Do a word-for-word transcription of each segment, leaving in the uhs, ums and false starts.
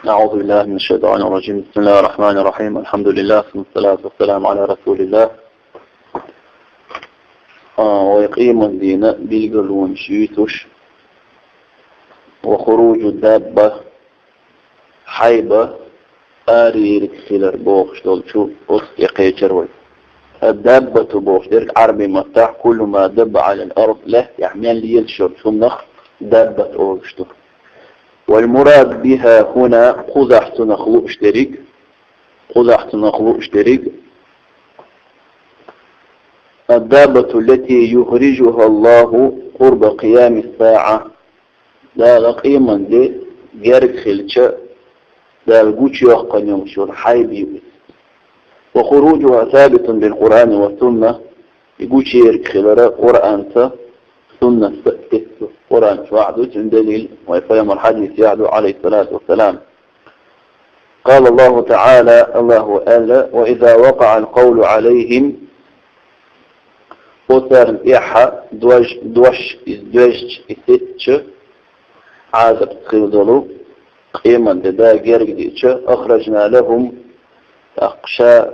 أعوذ بالله من الشيطان الرجيم. بسم الله الرحمن الرحيم. الحمد لله، ثم الصلاة والسلام على رسول الله. А, вай къеман дийнан билгалонаш юьйцуш, وخروج الدابة, хьайба араерг хилар бохуш долчу оцу тӀе кхечира вай. الدابة бохуш дерг Ӏарбийн маттахь كل ما دب على الأرض, лаьттахь мел лелаш йолчу хӀуманах даббат олуш ду. والمراد بها هنا, кхузахь цунах лууш дерг, кхузахь цунах лууш дерг, الدابة التي يخرجها الله قرب قيام الساعة, Дала къеман де герга хилча, Дала гучуйоккхун йолуш йолу хьайба ю иза. وخروجها ثابت بالقرآن والسنة, и гучуерг хилар Къуръанца, суннатца тесна. Къуръан чохь ду цуьнан далил, вай пайхамар хьадисехь ду, عليه الصلاة والسلام. قال الله تعالى, Аллахо аьлла: وإذا وقع القول عليهم, оцарна тӀехь дош, дош, иза доьжча, и сецча, Ӏазап хила долу, къеман де Дала герга дича, أخرجنا لهم, тӀаккха ша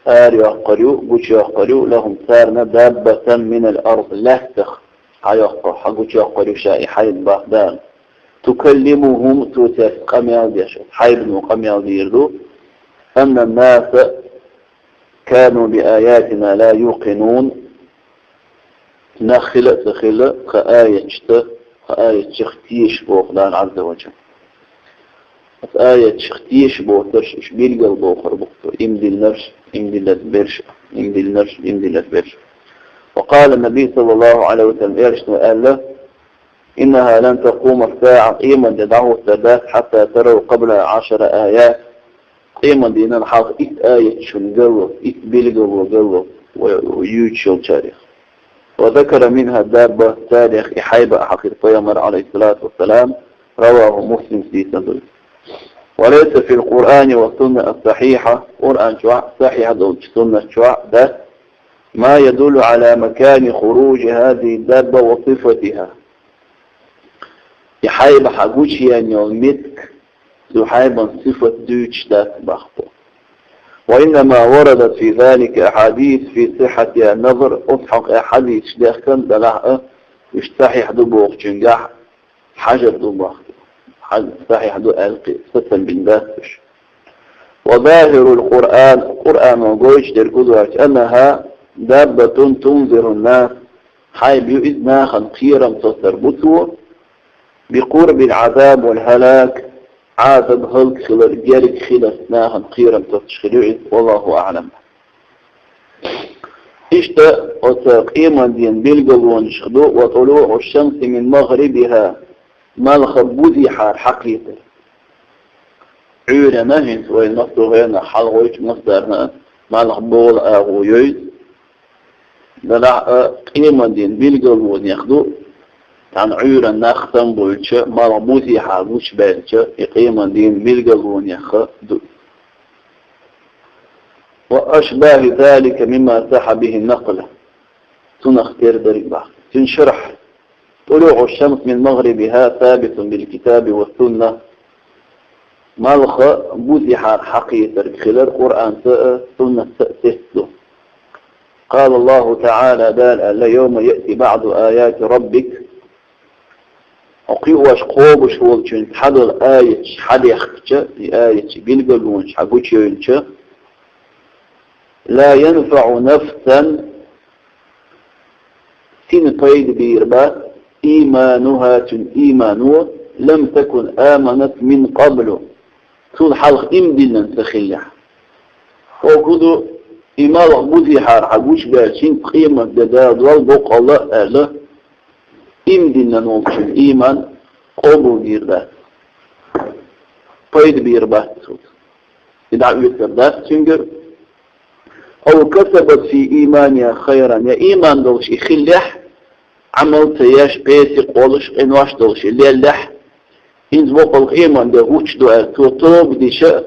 арайоккхур ю, гучуйоккхур ю, لهم, царна, دابة من الأرض, лаьттах хьайоккхур, хьагучуйоккхур ю ша и хьайба, боху Дала. تكلمهم, цо цаьрца къамел деш, хьайбано къамел дийр ду. أن الناس كانوا بآياتنا لا يوقنون. Нах хила а ца хилла тхан аяташца, тхан аяташах тешаш, боху Дала Ӏазза ва жалла. Аса аяташах тешаш боцурш, уьш билгал бохур бу-кх цо, иман диллинарш, иман диллаза берш, иман диллинарш, иман диллаза берш. وقال النبي صلى الله عليه وسلم, Элчано аьлла: إنها لن تقوم الساعة, къеман де дӀахӀуттур дац, حتى تروا قبلها عشر آيات, къеман дийнан хьалха итт аят шуна галлалц, итт билгало галлалц, вай юьйцуш йолчарех. وذكر منها الدابة, царех и хьайба а хьахийра пайхамара, عليه الصلاة والسلام, رواه مسلم, дийцина ду. وليس في القرآن والسنة الصحيحة, Къуръан чохь а, сахьихь долчу суннат чохь а дац, ما يدل على مكان خروج هذه الدابة وصفتها. И хьайба хьагучуеана йолу меттиг, цу хьайбан сифат дуьйцуш дац, боху. وإنما وردت في ذلك أحاديث في صحتها نظر, оцу хьокъехь хьадисаш дехкина, делахь а, уьш сахьихь ду бохучуьнгахь хьажар ду, боху. Хьаж-, сахьихь ду аьлла кхин сацам бина дац уьш. وظاهر القرآن, Къуръано гойтуш дерг хӀун ду аьлча, أنها دابة تنذر الناس, хьайба ю иза, нахана кхерам соцур бу цо, بقرب العذاب والهلاك, Ӏазап, хӀалак хилар, герга хилар нахана кхерам соцуш хир ю иза, والله أعلم. Иштта оцу къеман дийнан билгалонех ду, وطلوع الشمس من مغربها, малх бузехьара хьакхетар. Ӏуьйранна хӀинца вайна массо а хенахь хьалхавайчу массарна а малх бола агӀо йойзу. Делахь а къеман дийнан билгалонех ду, цхьана Ӏуьйранна нах самабойтуш, малх бузехьара гучубаьлча, и къеман дийнан билгалонех ду. وأشباه ذلك مما صح به النقل. Цунах тера дерг боху. Цуьнан шархь: طلوع الشمس من مغربها ثابت بالكتاب والسنة. Малх бузехьара хьакхетарг хилар Къуръанца а, суннатца а тесна ду. قال الله تعالى, Дала аьлла: يوم يأتي بعض آيات ربك. Хьо кхиош кхобуш волчуьнца хьадолу аяташ хьадехкича, и аяташ билгалонаш хьагучуевлча, لا ينفع نفسا, сина пайда бийр бац, إيمانها, цуьнан иймано, لم تكن آمنت من قبل, цул хьалха ийман диллина ца хиллехь. ХӀокху ду, и малх бузехьара хьан гучубаьлча, хӀинца къемат де Дала дол боккъалла а аьлла, ийман диллина волчун ийман къобалдийр дац. Пайда бийр бац цуьнца. И дӀа оьцур дац цуьнгара. أو كسبت في إيمانها خيرا, я ийман долуш и хиллехь, Ӏамал ца еш, песикъ волуш, къинош долуш и леллехь, хӀинца боккъал къеман де гучу ду аьлла, цо тоба дича,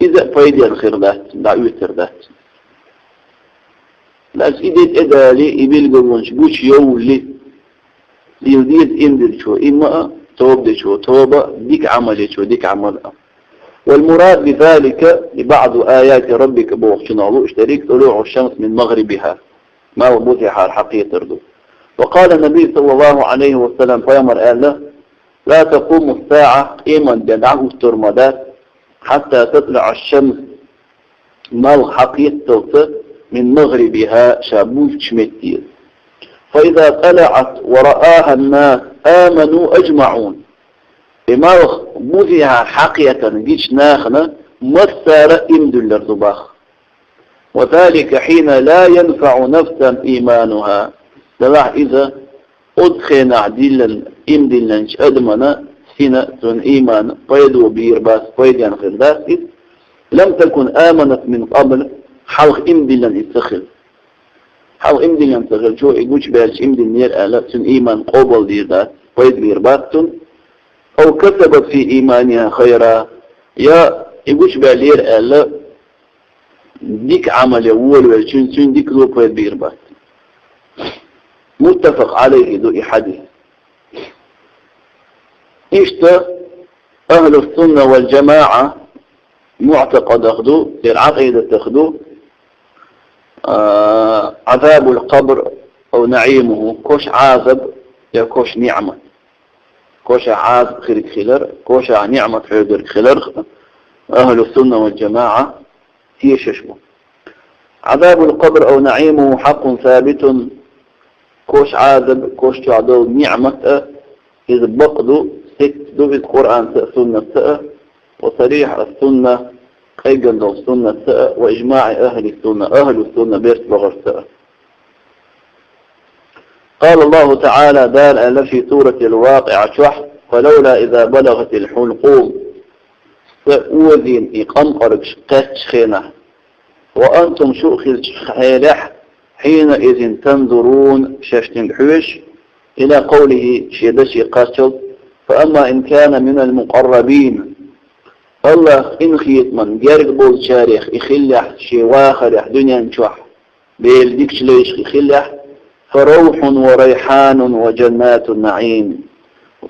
иза а пайденна хир дац, дӀа оьцур дац. Лаьцна и де тӀедали, и билгалонаш гучу йовлли, дийла деза ийман диллинчо ийман а, тоба дечо тоба, дика Ӏамал ечо дика Ӏамал а. والمراد بذلك بعض آيات ربك бохучунах луш дерриг طلوع الشمس من مغربها. Малх бузехьара хьакхетар ду. وقال النبي صلى الله عليه وسلم, пайхамара аьлла: لا تقوم الساعة, къемат де дӀахӀуттур ма дац, حتى تطلع الشمس, малх хьакхетталца, من مغربها, ша бувцачу метте. فإذا طلعت ورآها الناس آمنوا أجمعون. И малх бузехьара хьакхетар гича нахана массара а иман диллар ду боху. وذلك حين لا ينفع نفسا إيمانها. Делахь иза оцу хенахь диллина, иман диллинчу адамана, сина, цуьнан иман пайдо бийр бац, пайденна хир дац иза. لم تكن آمنت من قبل, хьалха иман диллина иза ца хилла. Хьалха иман диллина ца хиллачо и гучубаьлча иман диллинера аьлла, цуьнан иман къобалдийр дац, пайда бийр бац цунна. أو كسبت في إيمانها خيرا, я и гучубаьллера аьлла, дика Ӏамале волавелчуьнга цуьнан дикано пайда бийр бац. متفق عليه ду и хьадис. Иштта ахӀлу сунна вал джамаӀа муӀтакъадах ду, церан Ӏакъидатах ду, а, عذاب القبر أو نعيمه, кош Ӏазаб я кош ниӀмат. Кошахь Ӏазаб хирг хилар, кошахь ниӀмат хьоьгург хиларх ахӀлу сунна вал джамаӀа тешаш бу. عذاب القبر أو نعيمه حق ثابت, кош Ӏазаб, кош чохь долу ниӀмат а, иза бакъ ду, сетта ду иза Къуръанца а, суннатца а, وصريح السنة, къеггина долу суннатца а, وإجماع أهل السنة, ахӀлу сунна берт бахарца а. قال الله تعالى, Дала аьлла في سورة الواقعة чохь: فلولا إذا بلغت الحلقوم, сан озийна и къамкъаргаш кхаьччу хенахь, وأنتم, шу а хиллачу хьелехь, حينئذ تنظرون, шаьш цуьнга хьоьжуш, إلى قوله, шен даше кхаччалц: فأما إن كان من المقربين, АллахӀан къинхетаман герга болчарех и хиллехь шен вахарехь дуьнен чохь, Делан дикачу лайшах и хиллехь, فروح وريحان وجنات نعيم.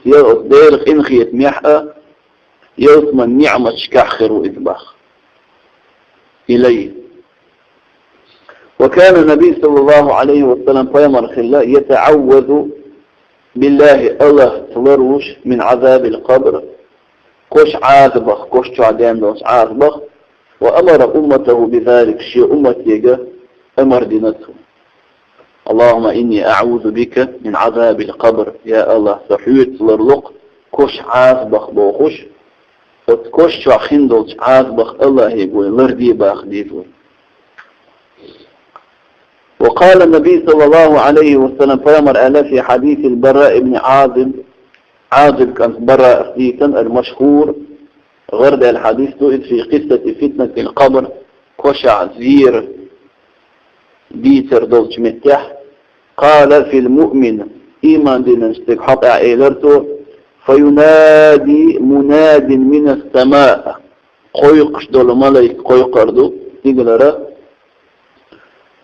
Делан къинхетамехь а, ялсаманин ниӀматашкахь хир ву иза боху. И лай. وكان النبي صلى الله عليه وسلم, пайхамар хилла, يتعوذ بالله, АллахӀца ларлуш, من عذاب القبر, кош Ӏазабах, кош чохь ден долчу Ӏазабах, وأمر أمته بذلك, шен умматега амар дина цо. اللهم إني أعوذ بك من عذاب القبر, я АллахӀ, со хьоьца ларло-кх кош Ӏазабах бохуш, оцу кош чохь хин долчу Ӏазабах АллахӀе вай ларде баха деза вай. وقال النبي صلى الله عليه وسلم, пайхамар аьлла في حديث البراء بن عازب, Ӏазиб кӀант Бараъ дийцина, المشهور, гӀарадаьлла хьадис ду иза, في قصة فتنة القبر, кошахь зер дийцар долчу меттехь, قال في المؤمن, ийман диллинчу стеган хьокъехь элира цо: فينادي مناد من السماء, кхойкхуш долу малайк кхойкхур ду стигалара: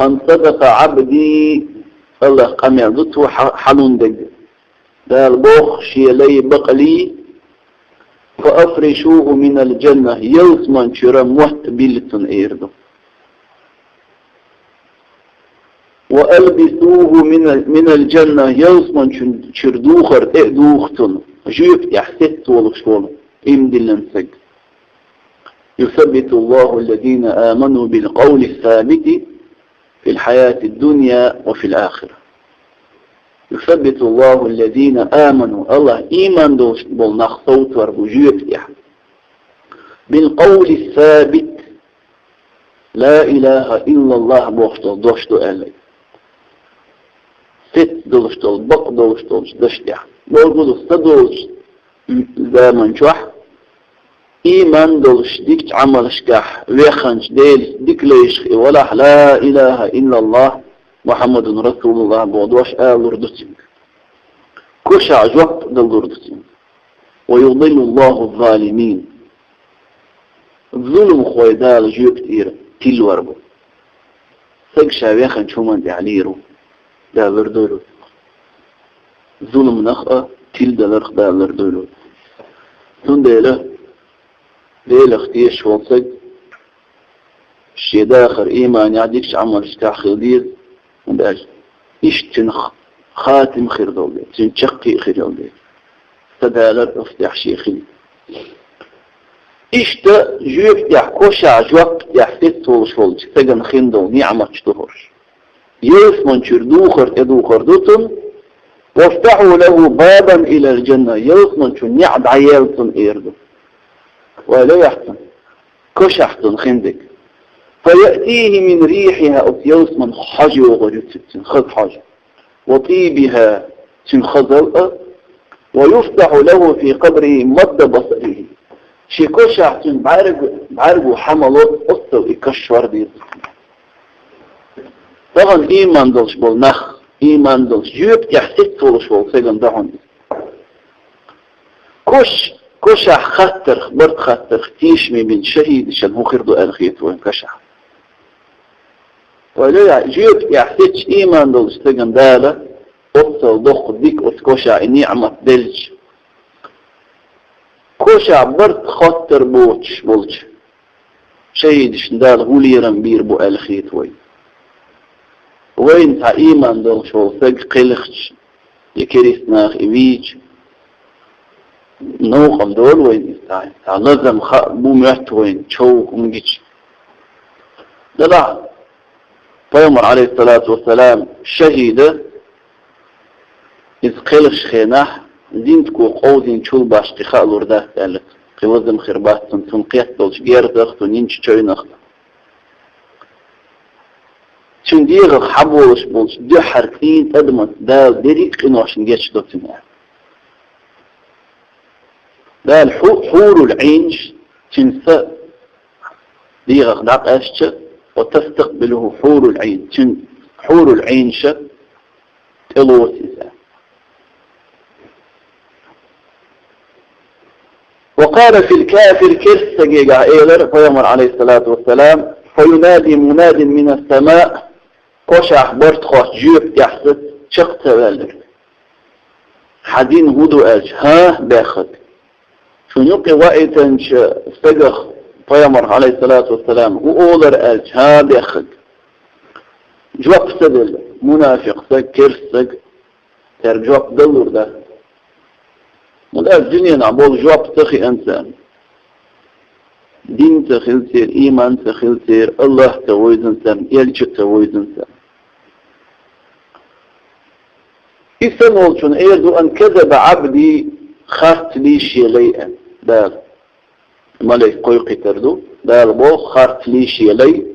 أن صدق عبدي, АллахӀан къамел ду цо хьа-, хьалун дерг. Дала боху шен лай бакъалий: فأفرشوه من الجنة, ялсаман чуьра мотт билла цунна, эр ду. وألبسوه من، من الجنة, ялсаман чу-, чуьра духар тӀе а духа цунна, жоьпа тӀехь сецна волуш волу ийман диллина стаг. يثبت الله الذين آمنوا بالقول الثابت في الحياة الدنيا وفي الآخرة. يثبت الله الذين آمنوا, АллахӀ ийман долуш болу нах совцор бу жоьпа тӀехь. بالقول الثابت, لا إله إلا الله бохуш долу дош ду аьлла. Сецна долуш долу, бакъ долуш долчу дашна тӀехь. Бохург ду, са долчу заман чохь, ийман долуш, дикачу Ӏамалшкахь веханчу Делан дика лайшах и валахь, لا إله إلا الله محمد رسول الله боху дош алалур ду цуьнга. Кошахь жоп далалур ду цуьнга. ويضل الله الظالمين. Зуламхой Дала жоьпа тӀера тиллор бу. Стаг ша веханчу хӀуманна тӀехь лийр ву, Дала лардойла ву. Зуламнах а, тиладаларх Дала лардойла. Цундела Делах тешаш волу саг шен дахар иманехь, дикачу Ӏамалшкахь хила деза, хӀунда аьлча иштта цуьнан хатима хир долу дела, цуьнан чаккхе а хир йолу дела. Сан далар оцу тӀехь шен хила. Иштта жоьпа тӀехь, кошахь жоп тӀехь сецволуш волчу стагана хин долу ниӀматаш ду хӀорш. Ялсаманчуьра духар тӀедухар ду цунна: «Вафтахьу лаху бабан илал джанна», ялсаманчун неӀ дӀаелла цунна, эр ду. Вай левехь цунна, кошахь цунна хин дерг. «Фаяътихи мин рихьиха», оцу ялсаман хьожа йогӀур ю цуьнан, хаза хьожа. «Ва тӀийбиха», цуьнан хазалла а. «Ва юфтахьу лаху фи къабрихи мадда басарихи». Шен кошахь цуьнан бӀаьрг, бӀаьрго хьан мало, оццул и каш шор деза. Тахана ийман долуш болу нах, ийман долуш, жоьпа тӀехь сецволуш волу стагана ду хьуна иза. Кош, кошахь хаттарх, барт хаттарх тешаме бина шахӀидашна хӀун хир ду аьлла хета вайна кошахь. Вай ле, жоьпа тӀехь сецча ийман долуш стагана Дала оццул доккха дика оцу кошахь и ниӀмат делча, кошахь барт хаттар боцуш болчу шахӀидашна Дала хӀун лерам бийр бу аьлла хета вайна. Вайна цхьа ийман долуш волу стаг кхелхича, я керист нах и вийча, новкъа ма долу вайна иза, цхьа, цхьа лазам хаа бу моьтту вайна, чов хӀума гича. Делахь, Пайхамар, алейхиссалату вассалам, шахӀида, иза кхелхачу хенахь, зинтаго къовзийначул башха кхин хаа лур дац аьлла, кхин лазам хир бац цунна, цунна кхетта долчу герзах, цунна йинчу чевнах. Цуьнан дегӀах хьаболуш болчу дуьххьара цӀийнан тӀадамаца Дала дерриг а къиношна гечдо цуьнан. Дала хьу-, хьурул Ӏийнаш цуьнан са дегӀах дӀакъаьстича, ва тастакъбилуху хьурул Ӏийн, цуьнан хьурул Ӏийнаша тӀелоцу иза. Ва къала фил кафир, керста стагехь элира Пайхамар, алейхиссалату вассалам: «Фа юнади мунадин минас самаъ», кошахь барт хоттуш жоьпа тӀехь саца чекх ца ваьлларг: «Хьан дин хӀун ду?» аьлча: «ХӀан», баьхнарг. Шуна юкъе ваийтинчу стагах Пайхамар, алейхиссалату вассалам, хӀун олура аьлча: «ХӀан», баьхнарг. Жоп ца делла, мунафикъ стаг, керста стаг, цаьрга жоп далур дац. ХӀунда аьлча дуьненахь болу жоп ца хиъна царна. Дин ца хилла церан, ийман ца хилла церан, Аллах ца вевзина царна, элча ца вевзина царна. И санна волчунна эр ду: «Ан казаба Ӏабди», харц лийш шен лай, аьлла Дала. Малик кхойкхуьйтур ду. Дала боху: «Харц лийш шен лай,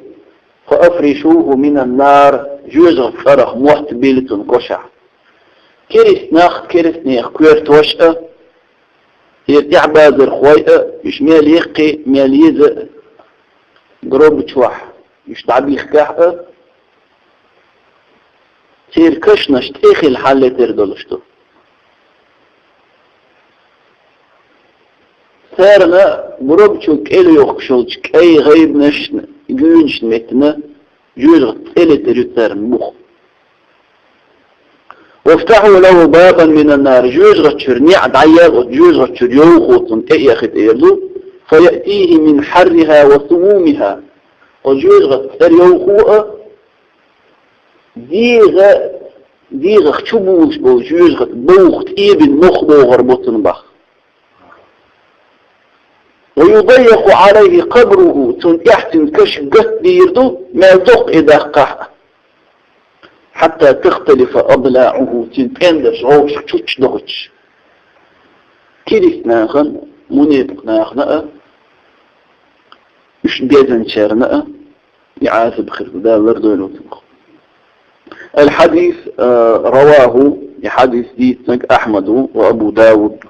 фа афришуху минан нар», жоьжахатин цӀарах мотт билла цунна кошахь. Керист нах, керист нехан коьртош а, церан тӀаьхьабазархой а, уьш мел яккхий, мел еза а, гроб чохь уьш дӀабихкахь а, церан кашнаш тӀе хилла хьаллетар долуш ду. Царна гроб чу кӀел йохкуш йолчу кӀайн гӀайбанашна, гуьйнашна меттана жоьжахати тӀе летар ю царна бух. «Вафтахьу лаху бабан минан нар», жоьжахати чуьра неӀ дӀаелла, оцу жоьжахати чуьра йовхо цунна тӀеэхийтар ду, «фа яътихи мин хьарриха ва сумумиха». Оцу жоьжахатин цӀера йовхо а, дегӀа, дегӀах чубулуш болу жоьжахати бовха тӀебина мох богӀур бу цунна боху. «Ва юдаййакъу Ӏалайхи къабруху», цунна тӀехь цуьнан каш гатдийр ду, мел доккха и даккхахь а. «Хьатта тахталифа адлаӀуху», цуьнан пӀендарш гӀовшах чучча дохуьйтуш. Керист нахана, мунепакъ нахана а, уьш безначарна а и Ӏазаб хир ду, Дала лардойла цунах. Ал-хьадис, а, раваху, и хьадис дийцинарг Ахьмаду ва Абу Дауд.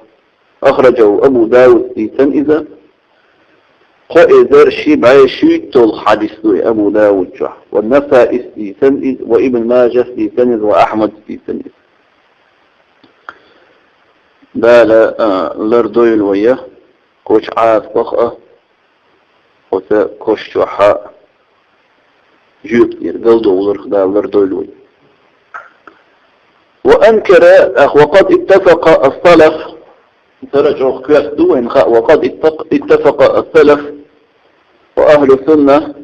Ахраджаху, Абу Дауд дийцина иза. Кхо эзар ши бӀе шуьйтталгӀа хьадис ду и Абу Дауд чохь. Ва Насаис дийцина иза, ва Ибн Мажас дийцина иза, ва Ахьмадас дийцина иза. Дала, а, лардойла вай кхочу Ӏазапах а, оцу кош чохь а жоьпа тӀера галдовларх Дала лардойла вай. Ва أنكر, وقد اتفق السلف, цара чӀоагӀа коьрта ду вайна хаьа, وقد اتفق, اتفق السلف وأهل السنة,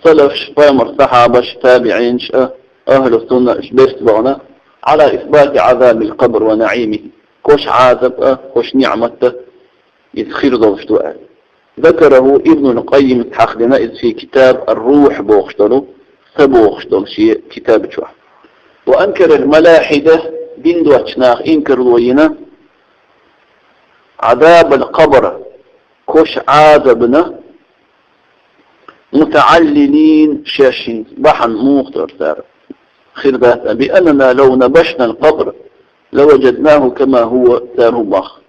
салафаш, пайхамара сахьабаш, табиӀинаш а, ахӀлу сунна, уж берс бахана, على إثبات عذاب القبر ونعيمه, кошан Ӏазап а, кошан ниӀмат а из хир долуш ду аьлла. ذكره ابن القيم, хьахдина иза في كتاب الروح бохуш долу, са бохуш долу шен китаба чохь. وأنكر الملاحدة, дин доцчу наха инкарло йина, عذاب القبر, кошан Ӏазабна, متعللين, шаьш хӀинца бахьана муха дара цара, хир дац, بأننا لو نبشنا القبر لوجدناه كما هو, цара хӀун боху,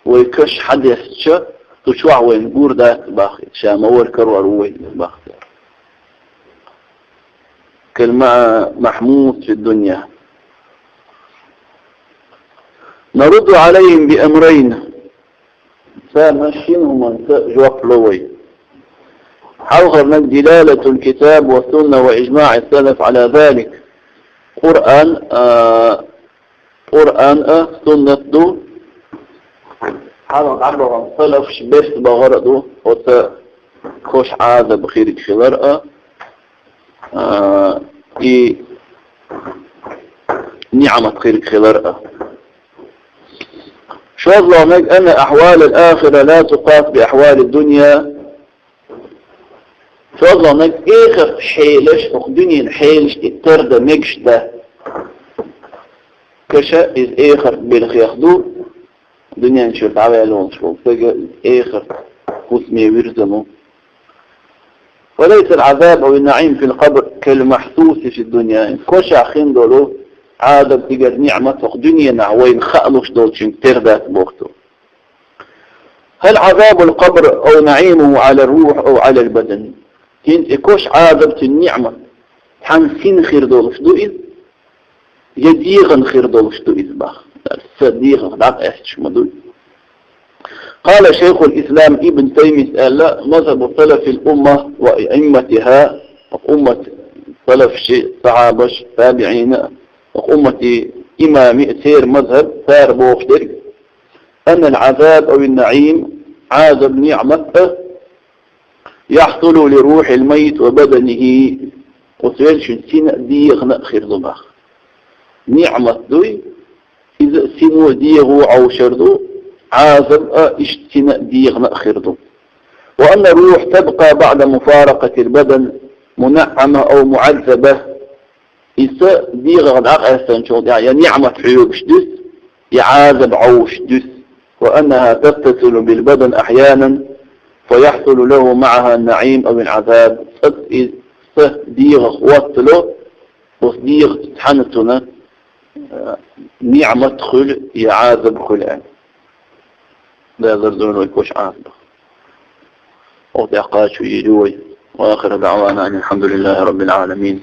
вай каш хьадессича, цу чохь вайна гур дац боху, ша ма вара карор ву вай боху цара. كالمحموس في الدنيا. نرد عليهم بأمرين. Царна шина хӀуманца жоп ло вай. Хьалхарниг, دلالة الكتاب والسنة وإجماع السلف على ذلك. Къуръан, а, Къуръан а, суннат ду. Хьалха дӀабахана салафаш берс бахар а ду, оцу кошан Ӏазап хирг хилар а, а, и ниӀмат хирг хилар а. ШозлагӀниг, أن أحوال الآخرة لا تقاس بأحوال الدنيا. ШозлагӀниг, эхартан хьелаш, хӀокху дуьненан хьелашца тера дан мегаш дац. Каша иза эхартан белхех ду, дуьнен чуьра дӀаваьлла волуш волу стага иза эхартан хӀусаме вирзина ву. وليس العذاب أو النعيم في القبر كالمحسوس في الدنيا. Кошахь хин долу Ӏазап, дигара ниӀмат хӀокху дуьненахь вайна хаалуш долчуьнга тера дац боху цо. هل عذاب القبر أو نعيمه على الروح أو على البدن؟ ХӀинца и кошан Ӏазап, цуьнан ниӀмат цхьана сина хир долуш ду иза, я дегӀана хир долуш ду иза боху. Са дегӀах дӀакъаьсташ ма ду. قال شيخ الإسلام ابن تيمية, аьлла, مذهب سلف الأمة وأئمتها, уммат салафаш, сахьабаш, табиӀин а, умматан имамаш а, церан мазхӀаб, цара бохуш дерг, أن العذاب أو النعيم, Ӏазап, ниӀмат а, يحصل لروح الميت وبدنه, оцу веллачун сина а, дегӀана а хир ду боху. НиӀмат дуй, иза сино а, дегӀо а Ӏовшур ду, Ӏазап а иштта сина а, дегӀана а хир ду. وأن الروح تبقى بعد مفارقة البدن منعمة أو معذبة. Иза дегӀах дӀакъаьстинчул тӀаьхьа я ниӀмат хьоьгуш дуьсу, я Ӏазап Ӏовшуш дуьсу. وأنها تتصل بالبدن أحيانا فيحصل له معها النعيم أو العذاب. ЦӀаккха иза са дегӀах оттало, оцу дегӀаца цхьаьна цунна, э, ниӀмат хуьлу я Ӏазап хуьлу аьлла. Дала лардойла вай кошан Ӏазапах. Оцу тӀехь кхачо йийр ю вай. وآخر دعوانا أن الحمد لله رب العالمين.